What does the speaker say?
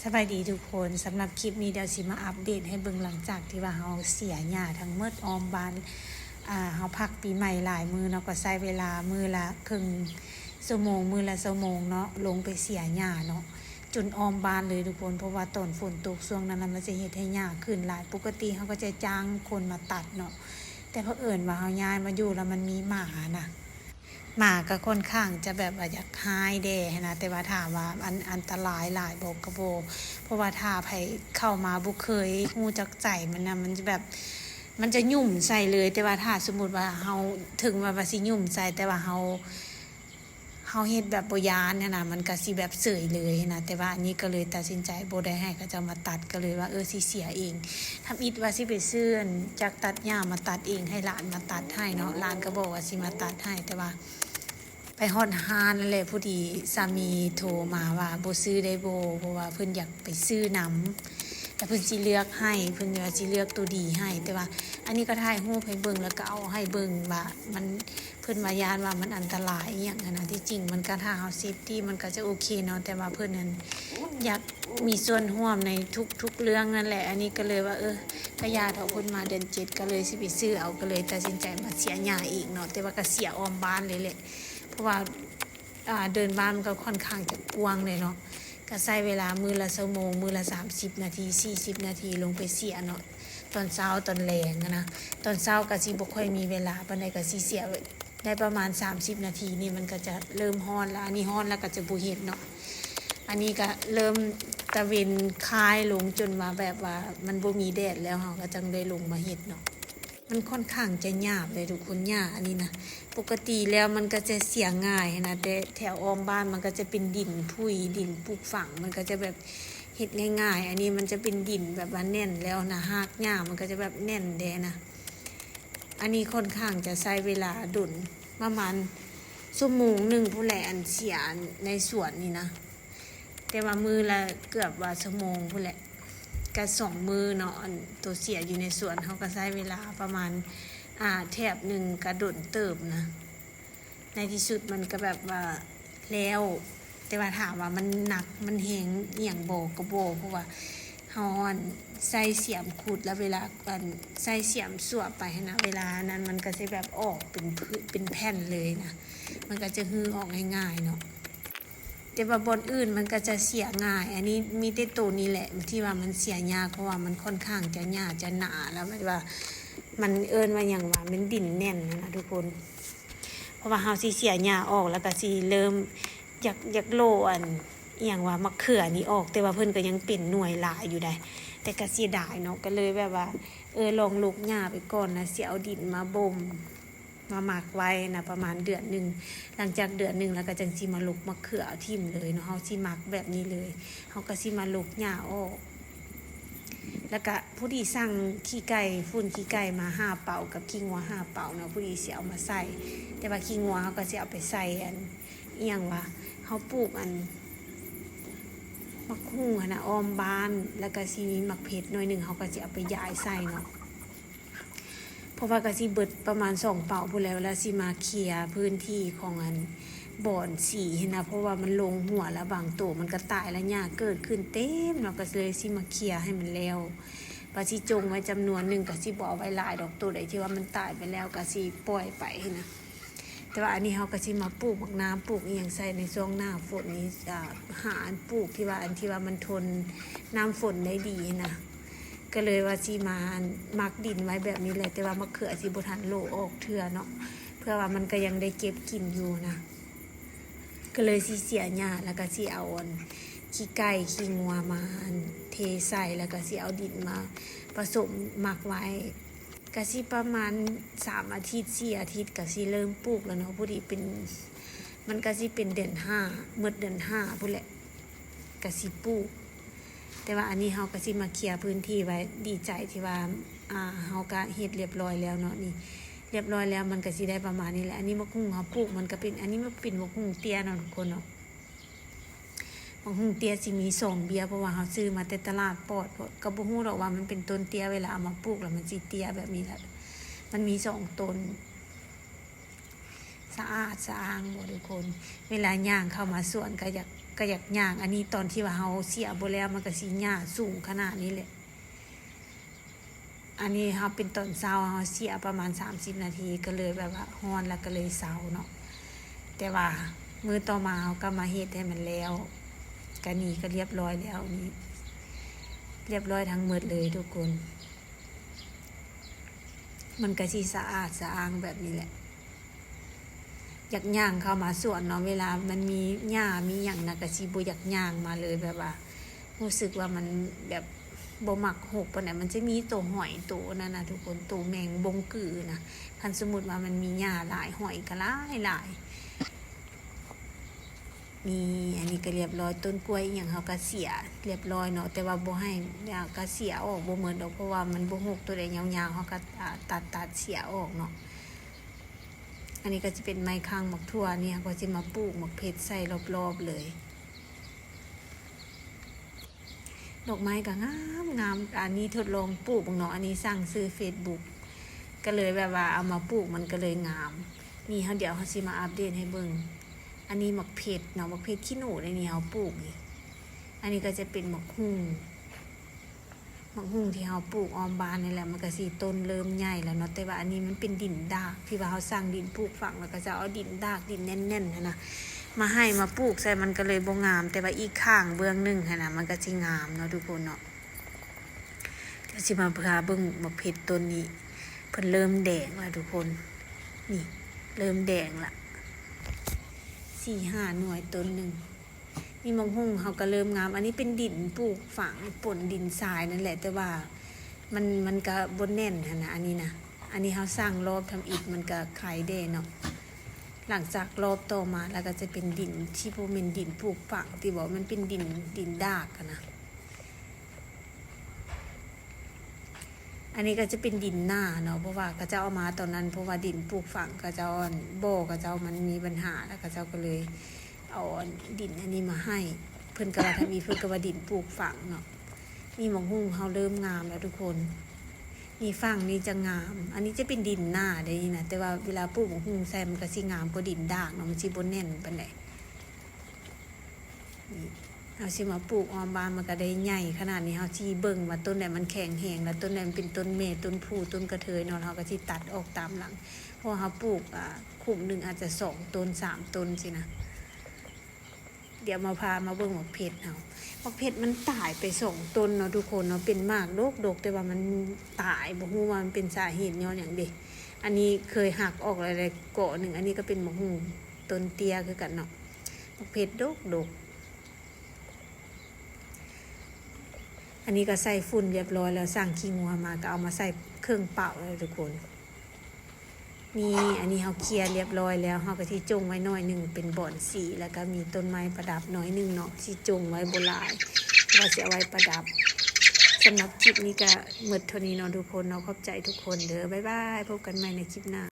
ສະບາຍດີທຸກຄົນ, ສຳລັບຄລິບນີ້ດຽວຊິມາອັບເດດໃຫ້ເບິ່ງ ຫຼັງຈາກທີ່ວ່າເຮົາເສຍຫຍ້າທັງໝົດອ້ອມບ້ານ. ອາ ເຮົາພັກປີໃໝ່ຫຼາຍມື້ເນາະ, ກໍໃຊ້ເວລາມື້ລະເຄິ່ງຊົ່ວໂມງ ມື້ລະຊົ່ວໂມງເນາະ, ລົງໄປເສຍຫຍ້າເນາະ ຈົນອ້ອມບ້ານເລີຍທຸກຄົນ. ເພາະວ່າຕອນຝົນຕົກຊ່ວງນັ້ນນະ ມັນຈະເຮັດໃຫ້ຫຍ້າຂຶ້ນຫຼາຍ. ປົກກະຕິເຮົາກໍຈະຈ້າງຄົນມາຕັດເນາະ, ແຕ່ເຜີອິນວ່າເຮົາຍ້າຍມາຢູ່ແລ້ວມັນມີໝານະ. ໝາກໍຄ່ອນຂ້າງຈະແບບວ່າຢາກຮ້າຍແດ່ຫັ້ນນະ, ແຕ່ວ່າຖາມວ່າອັນ ອັນຕະລາຍຫຼາຍບໍ່ ກໍບໍ່, ເພາະວ່າຖ້າໃຜເຂົ້າມາບໍ່ເຄີຍຮູ້ຈັກໃຈມັນນະ ມັນຈະແບບ ມັນຈະຫຍຸ່ມໃສ່ເລີຍ. ແຕ່ວ່າຖ້າສົມມຸດວ່າເຮົາ ເຖິງວ່າ ວ່າຊິຫຍຸ່ມໃສ່ ແຕ່ວ່າເຮົາ ເຮົາເຮັດແບບບໍ່ຢ້ານຫັ້ນນະ ມັນກໍຊິແບບເສີຍເລີຍຫັ້ນນະ. ແຕ່ວ່າອັນນີ້ກໍເລີຍຕັດສິນໃຈບໍ່ໄດ້ໃຫ້ເຂົາເຈົ້າມາຕັດ, ກໍເລີຍວ່າ ເອີ ຊິເສຍເອງ. ທຳອິດວ່າຊິໄປຊື້ອັນຈັກຕັດຫຍ້າມາຕັດເອງ ໃຫ້ຫຼານມາຕັດໃຫ້ເນາະ, ຫຼານກໍບອກວ່າຊິມາຕັດໃຫ້ ແຕ່ວ່າ ໄປຮອດຮ້ານນັ້ນແຫຼະ ພໍດີສາມີໂທມາວ່າບໍ່ຊື້ໄດ້ບໍ່ ເພາະວ່າເພິ່ນຢາກໄປຊື້ນຳ ແລ້ວເພິ່ນຊິເລືອກໃຫ້ ເພິ່ນວ່າຊິເລືອກໂຕດີໃຫ້. ແຕ່ວ່າອັນນີ້ກໍຖ່າຍຮູບໃຫ້ເບິ່ງ ແລ້ວກໍເອົາໃຫ້ເບິ່ງວ່າມັນ ເພິ່ນວ່າຢ້ານວ່າມັນອັນຕະລາຍອີ່ຫຍັງຫັ້ນນະ. ທີ່ຈິງມັນກໍ ຖ້າເຮົາເຊຟຕີ້ມັນກໍຈະໂອເຄເນາະ, ແຕ່ວ່າເພິ່ນນັ້ນຢາກມີສ່ວນຮ່ວມໃນທຸກໆເລື່ອງນັ້ນແຫຼະ. ອັນນີ້ກໍເລີຍວ່າ ເອີ ກະຢ່າເຖາະ, ເພິ່ນມາເດືອນເຈັດ ກໍເລີຍຊິໄປຊື້ເອົາ, ກໍເລີຍຕັດສິນໃຈມາເສຍຫຍ້າເອງເນາະ. ແຕ່ວ່າກໍເສຍອ້ອມບ້ານເລີຍແຫຼະ ເພາະວ່າ ອາ ເດີ່ນບ້ານມັນກໍຄ່ອນຂ້າງຈະກວ້າງເລີຍເນາະ, ກໍໃຊ້ເວລາມື້ລະຊົ່ວໂມງ ມື້ລະສາມສິບນາທີ ສີ່ສິບນາທີ ລົງໄປເສຍເນາະ, ຕອນເຊົ້າຕອນແລງຫັ້ນນະ. ຕອນເຊົ້າກໍຊິບໍ່ຄ່ອຍມີເວລາປານໃດ, ກໍຊິເສຍໄດ້ປະມານສາມສິບນາທີນີ້ ມັນກໍຈະເລີ່ມຮ້ອນລະ. ອັນນີ້ຮ້ອນລະກໍຈະບໍ່ເຮັດເນາະ, ອັນນີ້ກໍເລີ່ມຕາເວັນຄ້າຍລົງ ຈົນວ່າແບບວ່າມັນບໍ່ມີແດດແລ້ວ ເຮົາກໍຈັ່ງໄດ້ລົງມາເຮັດເນາະ. ມັນຄ່ອນຂ້າງຈະຫຍາບເລີຍທຸກຄົນ ຫຍ້າອັນນີ້ນະ. ປົກກະຕິແລ້ວມັນກໍຈະເສຍງ່າຍຫັ້ນນະ, ແຕ່ແຖວອ້ອມບ້ານມັນກໍຈະເປັນດິນຜຸຍ ດິນປຸກຝັງ, ມັນກໍຈະແບບເຮັດງ່າຍໆ. ອັນນີ້ມັນຈະເປັນດິນແບບວ່າແໜ້ນແລ້ວນະ, ຮາກຫຍ້າມັນກໍຈະແບບແໜ້ນແດ່ນະ. ອັນນີ້ຄ່ອນຂ້າງຈະໃຊ້ເວລາດົນ ປະມານຊົ່ວໂມງໜຶ່ງພຸ້ນແຫຼະ ອັນເສຍໃນສວນນີ້ນະ. ແຕ່ວ່າມື້ລະເກືອບວ່າຊົ່ວໂມງພຸ້ນແຫຼະ, ກະສອງມື້ເນາະ. ອັນໂຕເສຍຢູ່ໃນສວນ ເຮົາກໍໃຊ້ເວລາປະມານ ອາ ແຖບໜຶ່ງກະດົນເຕີບນະ. ໃນທີ່ສຸດມັນກໍແບບວ່າແລ້ວ, ແຕ່ວ່າຖາມວ່າມັນໜັກ ມັນແຮງອີ່ຫຍັງບໍ່ ກໍບໍ່, ເພາະວ່າເຮົາ ອັນ ໃຊ້ສຽມຂຸດ ແລ້ວເວລາ ອັນ ໃຊ້ສຽມສວບໄປຫັ້ນນະ, ເວລານັ້ນມັນກໍຊິແບບອອກເປັນຜຶ ເປັນແຜ່ນເລີຍນະ, ມັນກໍຈະຮື້ອອກງ່າຍໆເນາະ. ແຕ່ວ່າບ່ອນອື່ນມັນກໍຈະເສຍງ່າຍ, ອັນນີ້ມີແຕ່ໂຕນີ້ແຫຼະທີ່ວ່າມັນເສຍຍາກ ເພາະວ່າມັນຄ່ອນຂ້າງຈະຫຍ້າຈະໜາ ແລ້ວແບບວ່າມັນເອີ້ນວ່າຫຍັງວະ ມັນດິນແໜ້ນຫັ້ນນະທຸກຄົນ. ເພາະວ່າເຮົາຊິເສຍຫຍ້າອອກ ແລ້ວກໍຊິເລີ່ມຢາກ ຢາກໂລະ ອັນ ອີ່ຫຍັງວະ ໝາກເຂືອນີ້ອອກ, ແຕ່ວ່າເພິ່ນກໍຍັງເປັນໜ່ວຍຫຼາຍຢູ່ໃດ໋, ແຕ່ກໍເສຍດາຍເນາະ. ກໍເລີຍແບບວ່າ ເອີ ລອງລົກຫຍ້າໄປກ່ອນນະ, ຊິເອົາດິນມາບົ່ມ ມາໝັກໄວ້ນະ ປະມານເດືອນໜຶ່ງ. ຫຼັງຈາກເດືອນໜຶ່ງແລ້ວກໍຈັ່ງຊິມາລົກໝາກເຂືອຖິ້ມເລີຍເນາະ, ເຮົາຊິໝັກແບບນີ້ເລີຍ. ເຮົາກໍຊິມາລົກຫຍ້າອອກ ແລ້ວກະພໍດີສັ່ງຂີ້ໄກ່ ຝຸ່ນຂີ້ໄກ່ມາຫ້າເປົາ ກັບຂີ້ງົວຫ້າເປົາເນາະ, ພໍດີຊິເອົາມາໃສ່. ແຕ່ວ່າຂີ້ງົວເຮົາກໍຊິເອົາໄປໃສ່ ອັນ ອີ່ຫຍັງວະ ເຮົາປູກ ອັນ ໝາກຫຸ່ງຫັ້ນນະ ອ້ອມບ້ານ, ແລ້ວກະຊິມີໝາກເຜັດໜ້ອຍໜຶ່ງ ເຮົາກໍຊິເອົາໄປຢາຍໃສ່ເນາະ. ເພາະວ່າກໍຊິເບິດປະມານສອງເປົາພຸ້ນແຫຼະ, ແລ້ວຊິມາເຄຍພື້ນທີ່ຂອງ ອັນ ບອນສີຫັ້ນນະ, ເພາະວ່າມັນລົງຫົວແລ້ວ ບາງໂຕມັນກໍຕາຍ ແລ້ວຫຍ້າເກີດຂຶ້ນເຕັມເນາະ, ກໍເລີຍຊິມາເຄຍໃຫ້ມັນແລ້ວ. ວ່າຊິຈົ່ງໄວ້ຈຳນວນໜຶ່ງ ກໍຊິບໍ່ເອົາໄວ້ຫຼາຍດອກ, ໂຕໃດທີ່ວ່າມັນຕາຍໄປແລ້ວກໍຊິປ່ອຍໄປຫັ້ນນະ. ແຕ່ວ່າອັນນີ້ເຮົາກໍຊິມາປູກໝາກໜາ ປູກອີ່ຫຍັງໃສ່ໃນຊ່ວງໜ້າຝົນນີ້, ອາ ຫາອັນປູກທີ່ວ່າ ອັນທີ່ວ່າມັນທົນນ້ຳຝົນໄດ້ດີນະ. ກໍເລີຍວ່າຊິມາ ອັນ ໝັກດິນໄວ້ແບບນີ້ແຫຼະ, ແຕ່ວ່າໝາກເຂືອຊິບໍ່ທັນໂລະອອກເທື່ອເນາະ, ເພື່ອວ່າມັນກໍຍັງໄດ້ເກັບກິນຢູ່ນະ. ກໍເລີຍຊິເສຍຫຍ້າ ແລ້ວກໍຊິເອົາ ອັນ ຂີ້ໄກ່ຂີ້ງົວມາ ອັນ ເທໃສ່, ແລ້ວກໍຊິເອົາດິນມາປະສົມໝັກໄວ້. ກະຊິປະມານສາມອາທິດ ສີ່ອາທິດ ກະຊິເລີ່ມປູກແລ້ວເນາະ, ພໍດີເປັນ ມັນກະຊິເປັນເດືອນຫ້າ ໝົດເດືອນຫ້າພຸ້ນແຫຼະ ກະຊິປູກ. ແຕ່ວ່າອັນນີ້ເຮົາກະຊິມາເຄຍພື້ນທີ່ໄວ້, ດີໃຈທີ່ວ່າ ອາ ເຮົາກະເຮັດລຽບຮ້ອຍແລ້ວເນາະ, ນີ້ລຽບຮ້ອຍແລ້ວ ມັນກະຊິໄດ້ປະມານນີ້ແຫຼະ. ອັນນີ້ໝາກຫຸ່ງເຮົາປູກ ມັນກະເປັນ ອັນນີ້ມັນເປັນໝາກຫຸ່ງເຕ້ຍເນາະທຸກຄົນເນາະ. ໝາກຫຸ່ງເຕ້ຍຊິມີສອງເບ້ຍ ເພາະວ່າເຮົາຊື້ມາແຕ່ຕະຫຼາດປອດ, ເພາະກໍບໍ່ຮູ້ດອກວ່າມັນເປັນຕົ້ນເຕ້ຍ, ເວລາເອົາມາປູກແລ້ວມັນຊິເຕ້ຍແບບນີ້ແຫຼະ. ມັນມີສອງຕົ້ນ. ສະອາດສະອ້າງບໍ່ທຸກຄົນ? ເວລາຍ່າງເຂົ້າມາສວນກໍຢາກ ກໍຢາກຍ່າງ. ອັນນີ້ຕອນທີ່ວ່າເຮົາເສຍບໍ່ແລ້ວ ມັນກໍຊິຫຍ້າສູງຂະໜາດນີ້ແຫຼະ. ອັນນີ້ເຮົາເປັນຕອນເຊົ້າ ເຮົາເສຍປະມານສາມສິບນາທີ ກໍເລີຍແບບວ່າຮ້ອນ ແລ້ວກໍເລີຍເຊົາເນາະ. ແຕ່ວ່າມື້ຕໍ່ມາເຮົາກໍມາເຮັດໃຫ້ມັນແລ້ວ ກໍນີ້ກໍລຽບຮ້ອຍແລ້ວ. ນີ້ລຽບຮ້ອຍທັງໝົດເລີຍທຸກຄົນ. ມັນກໍຊິສະອາດສະອ້າງແບບນີ້ແຫຼະ. ຢາກຍ່າງເຂົ້າມາສວນເນາະ ເວລາມັນມີຫຍ້າມີຫຍັງນະ ກໍຊິບໍ່ຢາກຍ່າງມາເລີຍ. ແບບວ່າຮູ້ສຶກວ່າມັນແບບບໍ່ມັກຮົກປານໃດ. ມັນຈະມີໂຕຫອຍ ໂຕນັ້ນນະທຸກຄົນ ໂຕແມງບົງກືນະ. ຄັນສົມມຸດວ່າມັນມີຫຍ້າຫຼາຍ ຫອຍກໍຫຼາຍໆ. ນີ້ ອັນນີ້ກໍລຽບຮ້ອຍ. ຕົ້ນກ້ວຍອີ່ຫຍັງເຮົາກໍເສຍລຽບຮ້ອຍເນາະ ແຕ່ວ່າບໍ່ໃຫ້ ກໍເສຍອອກບໍ່ໝົດດອກ ເພາະວ່າມັນບໍ່ຮົກ. ໂຕໃດຍາວໆ ເຮົາກໍ ອາ ຕັດ ຕັດເສຍອອກເນາະ. ອັນນີ້ກໍຈະເປັນໄມ້ຄ້າງໝາກຖົ່ວ. ນີ້ເຮົາກໍຊິມາປູກໝາກເຜັດໃສ່ລອບໆເລີຍ. ດອກໄມ້ກໍງາມໆ. ອັນນີ້ທົດລອງປູກເບິ່ງເນາະ ອັນນີ້ສັ່ງຊື້ເຟສບຸກ ກໍເລີຍແບບວ່າເອົາມາປູກ ມັນກໍເລີຍງາມ. ນີ້ເຮົາ ດຽວເຮົາຊິມາອັບເດດໃຫ້ເບິ່ງ. ອັນນີ້ໝາກເຜັດເນາະ ໝາກເຜັດຂີ້ໜູເດ້ນີ້ ເຮົາປູກນີ້. ອັນນີ້ກໍຈະເປັນໝາກຫຸ່ງ ໝາກຫຸ່ງທີ່ເຮົາປູກອ້ອມບ້ານນີ້ແຫຼະ ມັນກໍຊິຕົ້ນເລີ່ມໃຫຍ່ແລ້ວເນາະ. ແຕ່ວ່າອັນນີ້ມັນເປັນດິນດາກ ທີ່ວ່າເຮົາສັ່ງດິນປູກຝັງ ແລ້ວກໍຈະເອົາດິນດາກ ດິນແໜ້ນໆຫັ້ນນະ ມາໃຫ້ມາປູກໃສ່ ມັນກໍເລີຍບໍ່ງາມ. ແຕ່ວ່າອີກຂ້າງເບື້ອງໜຶ່ງຫັ້ນນະ ມັນກໍຊິງາມເນາະທຸກຄົນເນາະ. ດຽວຊິມາພາເບິ່ງໝາກເຜັດຕົ້ນນີ້ ເພິ່ນເລີ່ມແດງແລ້ວທຸກຄົນ. ນີ້ເລີ່ມແດງລະ ສີ່ຫ້າໜ່ວຍຕົ້ນໜຶ່ງ. ນີ້ໝາກຫຸ່ງເຮົາກໍເລີ່ມງາມ. ອັນນີ້ເປັນດິນປູກຝັງ ປົນດິນຊາຍນັ້ນແຫຼະ ແຕ່ວ່າມັນ ມັນກໍບໍ່ແໜ້ນຫັ້ນນະ ອັນນີ້ນະ. ອັນນີ້ເຮົາສ້າງລອບທຳອິດ ມັນກໍໄຄແດ່ເນາະ. ຫຼັງຈາກລອບຕໍ່ມາແລ້ວກໍຈະເປັນດິນທີ່ບໍ່ແມ່ນດິນປູກຝັງຕິເບາະ ມັນເປັນດິນ ດິນດາກຫັ້ນນະ. ອັນນີ້ກໍຈະເປັນດິນໜ້າເນາະ ເພາະວ່າເຂົາເຈົ້າເອົາມາຕອນນັ້ນ ເພາະວ່າດິນປູກຝັງເຂົາເຈົ້າ ອັນ ບໍ່ ເຂົາເຈົ້າມັນມີບັນຫາ ແລ້ວເຂົາເຈົ້າກໍເລີຍເອົາ ອັນ ດິນອັນນີ້ມາໃຫ້. ເພິ່ນກໍວ່າທຳອິດ ເພິ່ນກໍວ່າດິນປູກຝັງເນາະ. ນີ້ໝາກຫຸ່ງເຮົາເລີ່ມງາມແລ້ວທຸກຄົນ. ນີ້ຝັ່ງນີ້ຈະງາມ ອັນນີ້ຈະເປັນດິນໜ້າເດ້ນີ້ນະ ແຕ່ວ່າເວລາປູກໝາກຫຸ່ງໃສ່ ມັນກໍຊິງາມກວ່າດິນດາກເນາະ ມັນຊິບໍ່ແໜ້ນປານໃດ. ນີ້ ເຮົາຊິມາປູກອ້ອມບ້ານ ມັນກໍໄດ້ໃຫຍ່ຂະໜາດນີ້. ເຮົາຊິເບິ່ງວ່າຕົ້ນໃດມັນແຂງແຮງ ແລ້ວຕົ້ນໃດມັນເປັນຕົ້ນແມ່ ຕົ້ນຜູ້ ຕົ້ນກະເທີຍເນາະ ເຮົາກໍຊິຕັດອອກຕາມຫຼັງ. ເພາະວ່າເຮົາປູກ ອາ ຄຸ້ມໜຶ່ງອາດຈະສອງຕົ້ນ ສາມຕົ້ນຊີ້ນະ. ດຽວມາພາມາເບິ່ງໝາກເຜັດເຮົາ. ໝາກເຜັດມັນຕາຍໄປສອງຕົ້ນເນາະທຸກຄົນເນາະ ເປັນໝາກດົກໆ ແຕ່ວ່າມັນຕາຍ ບໍ່ຮູ້ວ່າມັນເປັນສາເຫດຍ້ອນຫຍັງເດ. ອັນນີ້ເຄີຍຫັກອອກແລ້ວໄດ້ເກາະໜຶ່ງ. ອັນນີ້ກໍເປັນໝາກຫຸ່ງຕົ້ນເຕ້ຍຄືກັນເນາະ. ໝາກເຜັດດົກໆ. ອັນນີ້ກໍໃສ່ຝຸ່ນລຽບຮ້ອຍແລ້ວ ສັ່ງຂີ້ງົວມາ ກໍເອົາມາໃສ່ເຄື່ອງເປົ່າແລ້ວທຸກຄົນ. ນີ້ ອັນນີ້ເຮົາເຄຍລຽບຮ້ອຍແລ້ວ ເຮົາກໍຊິຈົ່ງໄວ້ໜ້ອຍໜຶ່ງເປັນບ່ອນສີ ແລ້ວກໍມີຕົ້ນໄມ້ປະດັບໜ້ອຍໜຶ່ງເນາະ ຊິຈົ່ງໄວ້ບໍ່ຫຼາຍ ເພາະວ່າຊິເອົາໄວ້ປະດັບ. ສຳລັບຄລິບນີ້ກໍໝົດເທົ່ານີ້ເນາະທຸກຄົນເນາະ. ຂອບໃຈທຸກຄົນເດີ ບາຍບາຍ ພົບກັນໃໝ່ໃນຄລິບໜ້າ.